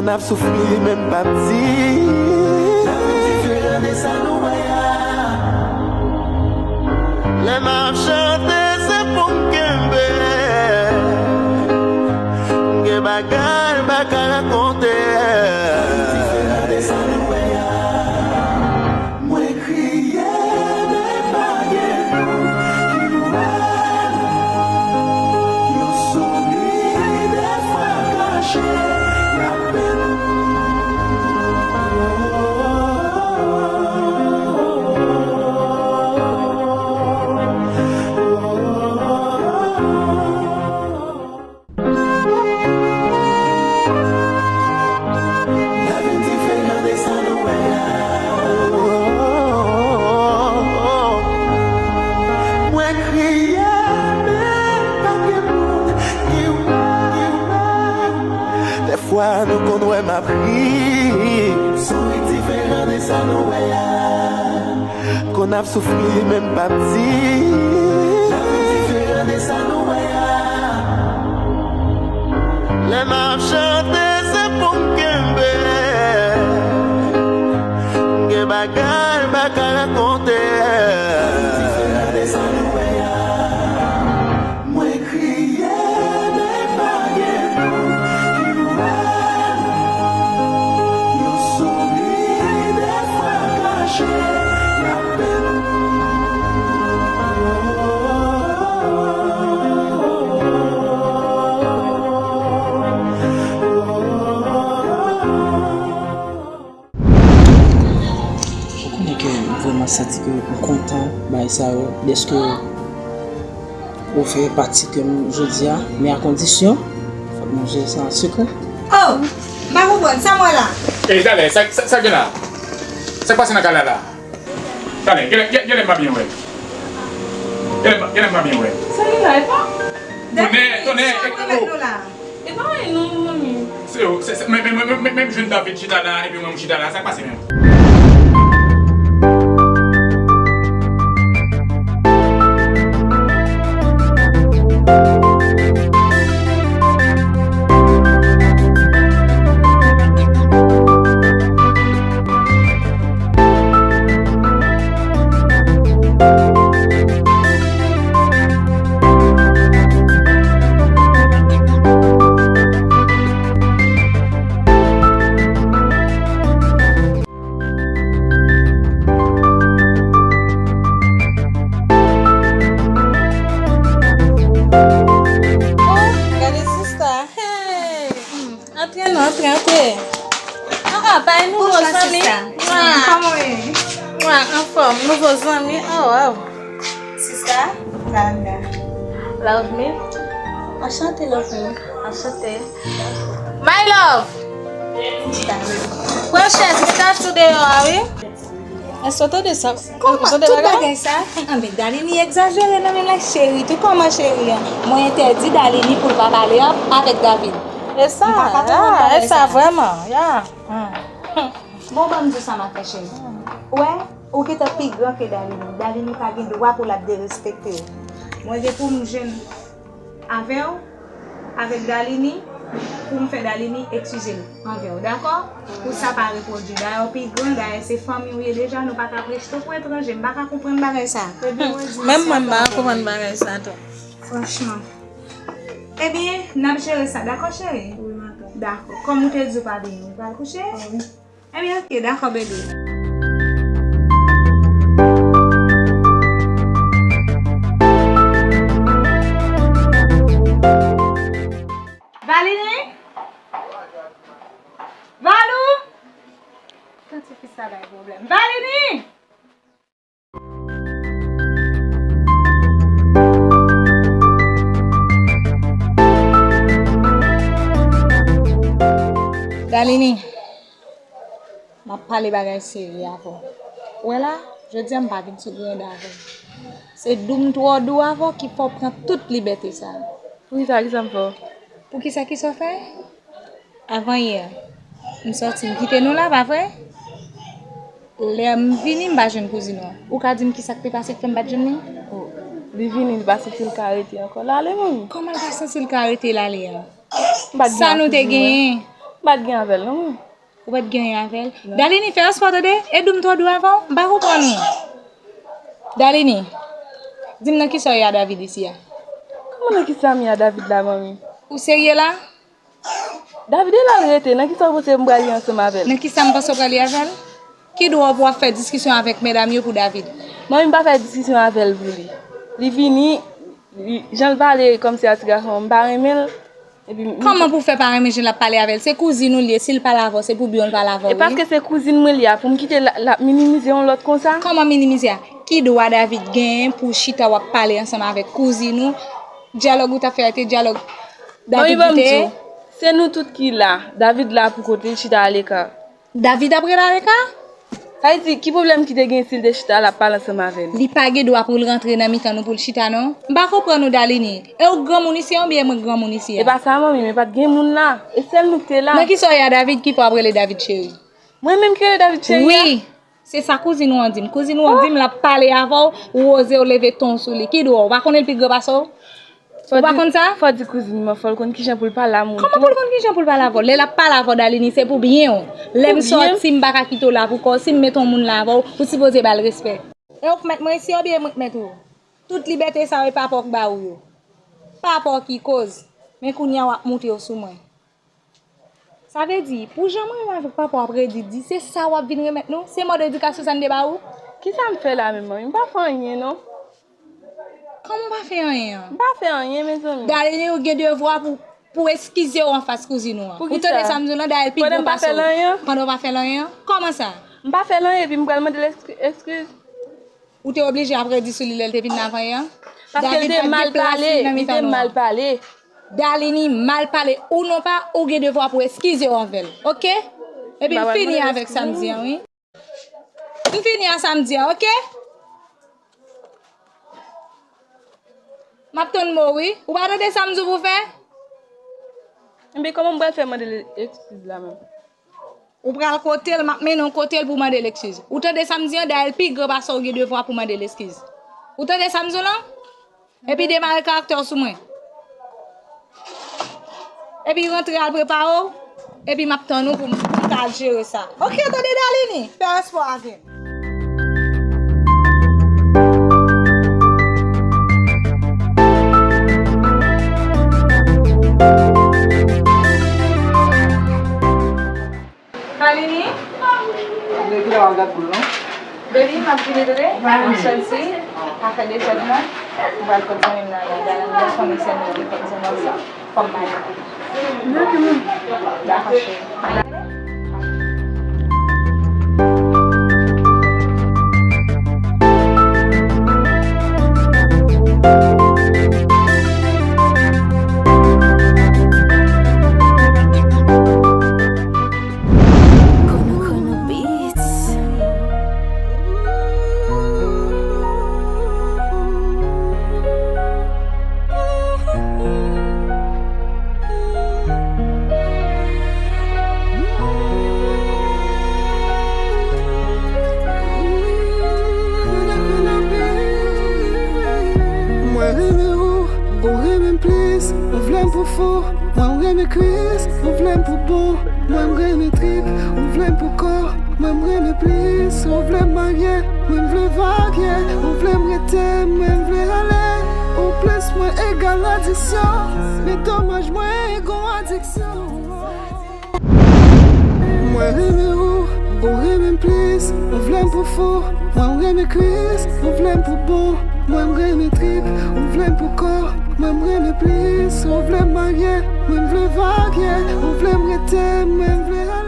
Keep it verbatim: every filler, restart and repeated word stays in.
N ap soufri, li menm p ap di. Lavi diferan de sa nou wè a. Lè m ap chante, se pou m kenbe. M gen bagay m pa ka rakonte. Lavi diferan de sa nou wè a. Mwen kriye, men pa gen moun ki wè. Yon souri, dèfwa kache lapenn. Lavi diferan de sa nou wè a. Mwen kriye, men pa gen moun ki wè. Dèfwa nou konn wè m ap ri. Souri diferan de sa nou wè a. Konn ap soufri, li menm p ap di. Lavi diferan de sa nou wè a. Lè m ap chante, se pou m kenbe. M gen bagay m pa ka rakonte. Lavi diferan de sa nou wè a. Mwen kriye, men pa gen moun ki wè. Yon souri, dèfwa kache lapenn. Ou konnen ke m vrèman santi ke m kontan bagay sa yo, dèske ou fè pati ke m jodi a, men a kondisyon, fòk nou jere sa an sekrè. Oh! M pa konprann, sa m wè la? Ey, talè, sa, sa, sa gen la? Sa k pase nan kay la la? Talè, genlè, gen, genlè m pa byen wè. Genlè, genlè m pa byen wè. Sa li la, e pa? Tonnè, tonnè, sa mwen mèt nou la. E pa anyen non, manmi. Se yo, se, se, men, men, men, men, men, men m jwenn David chita la, epi mwen m chita la, sa k pase menm? Oh, gade sista. Hey! Hmm. Antre non, antre, antre. Ah, ah, pa yon nouvo zanmi. Bonjou, sista. Mwa. Kòman w ye? Mwa, anfòm, nouvo zanmi. Oh, wow. Sista, Landa. Love me. Anchante, love me. Anchante. My love. Pran chèz, mete asou deyò a, wi. Èske w tande sa? Kòman? Ou tande tout bagay sa? Anben, Dalini egzajere nan men la, cheri tou. Kòman cheri an? Mwen entèdi Dalini pou l pa pale avèk David. E sa, m pa ka konprann bagay sa. E sa vrèman, ya. Bon, ban m di w sa m ap fè, cheri. Ou wè, ou gentan pi gran ke Dalini. Dalini pa gen dwa pou l ap derespekte w. Mwen gen pou m jwenn avè w, avèk Dalini, pou m fè Dalini eskize l anvè w, dakò? Pou sa pa repwodui. Dayè w pi gran, dayè se fanmi w ye deja, nou pa ka ap rejte w pou etranje. M pa ka konprann bagay sa. Menm mwen, m pa ka konprann bagay sa tou. Franchman. Ebyen, n ap jere sa, dakò, cheri? Wi, madanm. Dakò. Kòm ou te di w pa byen, ou pral kouche? Wi. Ebyen, oke, dakò, bebe. Valini? Valou? Tan tifi sa bay pwoblèm. Valini! Dalini, m ap pale bagay serye avè w. Ou wè la, jodi a m pa vin sou granda avè w. Se dou m twò dou avè w ki fè w pran tout libète sa a. Poukisa, kisa m fè w? Poukisa, kisa w fè? Avan yè, m sòti, m kite nou la, pa vre? Lè m vini, m pa jwenn kouzin ou an. Ou ka di m kisa k te pase k fè m pa t jwenn li? Oh, li vini, li pa santi l ka rete ankò. L ale, manmi. Kòman l pa santi l ka rete, l ale a? M pa t gen akouzin mwen. Sa nou te genyen? M pa t gen avè l, non, mwen. Ou pa t gen anyen avè l? Non. Dalini, fè respè w tande. Edou m twò dou avè w? M pa konprann ou. Dalini, di m nan kisa w ye a David isi a? Kòman nan kisa m ye a David la, manmi? Ou serye la? David e la l rete, nan kisa w panse m pral ye ansanm avè l? Nan kisa m panse w pral ye avè l? Ki dwa w pou w ap fè diskisyon avèk medam yo pou David? Manmi, m pa fè diskisyon avè l pou li. Li vini, li, jan l pale kòmsi a ti gason, m pa renmen l. Epi m... Kòman pou w fè pa renmen jan l ap pale avè l? Se kouzin ou l ye, si l pale avè w, se pou byen l pale avè w, wi. E paske se kouzin mwen l ye a, pou m kite l, l ap minimize yon lòt konsa? Kòman minimize a? Ki dwa David genyen pou chita w ap pale ansanm avèk kouzin ou? Dyalòg ou t ap fè a te dyalòg David li te ye? Se nou tout ki la. David la pou kont li, li chita aleka. David ap rete aleka? Sa vle di, ki pwoblèm ki te gen si l te chita la ap pale ansanm avè nou? Li pa gen dwa pou l rantre nan mitan nou pou l chita, non. M pa konprann ou, Dalini. E ou granmoun isi a oubyen mwen granmoun isi a? E pa sa, manmi, men pa t gen moun la. E sèl nou ki te la. Nan kisa w ye a David ki fè w ap rele David cheri? Mwen menm ki rele David cheri a? Wi. Se sa kouzin ou an di m. Kouzin ou an di m l ap pale avè w, ou oze w leve ton w sou li. Ki dwa w? Ou pa konnen l pi gran pase w? Ou pa konn sa? Fò di kouzin mwen, fò l konn kijan pou l pale a moun tou. Kòman pou l konn kijan pou l pale avè w? Lè l ap pale avè w, Dalini, se pou byen w. Lè m sòti, m pa ka kite w la pou kò w. Si m met yon moun la avè w, ou sipoze ba l respè. E ou k mèt mwen isi a oubyen mwen k mèt ou? Tout libète sa yo, e papa w k ba ou yo. Papa w ki koz. Men kounye a w ap moute yo sou mwen. Sa vle di, pou jan mwen menm avèk papa w ap redi di, se sa w ap vin remèt nou? Se mòd edikasyon sa n te ba ou? Kisa m fè la menm, manmi? M pa fè anyen, non. Kòman w pa fè anyen an? M pa fè anyen, mezanmi. Dalini, ou gen devwa pou, pou eskize w anfas kouzin ou an. Ou tande sa m di w lan? Dayè l pi gran pase w. Pandan w pa fè l anyen? Kòman sa? M pa fè l anyen, epi m pral mande l eski-, eskiz. Ou te oblije ap redi sou li lè l te vin nan vanyan? Paske l te mal pale, li te mal pale. Dalini mal pale ou non pa, ou gen devwa pou eskize w anvè l, oke? Epi m fini avèk sa m di an, wi. M fini a sa m di an, oke? M ap tann mo w, wi. Ou pa tande sa m di w pou w fè? Enben, kòman m pral fè mande l eskiz la menm? Ou pral kote l, m ap mennen w kote l pou w mande l eskiz. Ou tande sa m di an? Dayè l pi gran pase w, ou gen devwa pou w mande l eskiz. Ou tande sa m di w lan? Epi demare karaktè w sou mwen. Epi rantre al prepare w, epi m ap tann ou pou m, pou m ka al jere sa. Oke, tande Dalini, fè respè w avè m. Dalini? Kilè w al gad boul lan? Baby, m ap vini tande. M ap soti. Pa fè dezòd non. M pral kot zanmi m nan la. Dalini, ou konnen se nou ki kot zanmi m sa. Fò m ale. Dakò, maman. Dakò, cheri. Kono Kono Beats. Mwen renmen ou, ou renmen m plis, ou vle m pou fou, mwen m renmen kwis, ou vle m pou bon, mwen m renmen trip, ou vle m pou kò, mwen m renmen plis, ou vle m marye, mwen m vle varye, ou vle m rete, mwen m vle ale, ou plis mwen egal adiksyon, men domaj mwen gon adiksyon. Mwen renmen ou, ou renmen m plis, ou vle m pou fou, mwen m renmen kwis, ou vle m pou bon, mwen m renmen trip, ou vle m pou kò, mwen m renmen plis, ou vle m marye, mwen m vle varye, ou vle m rete, mwen m vle ale.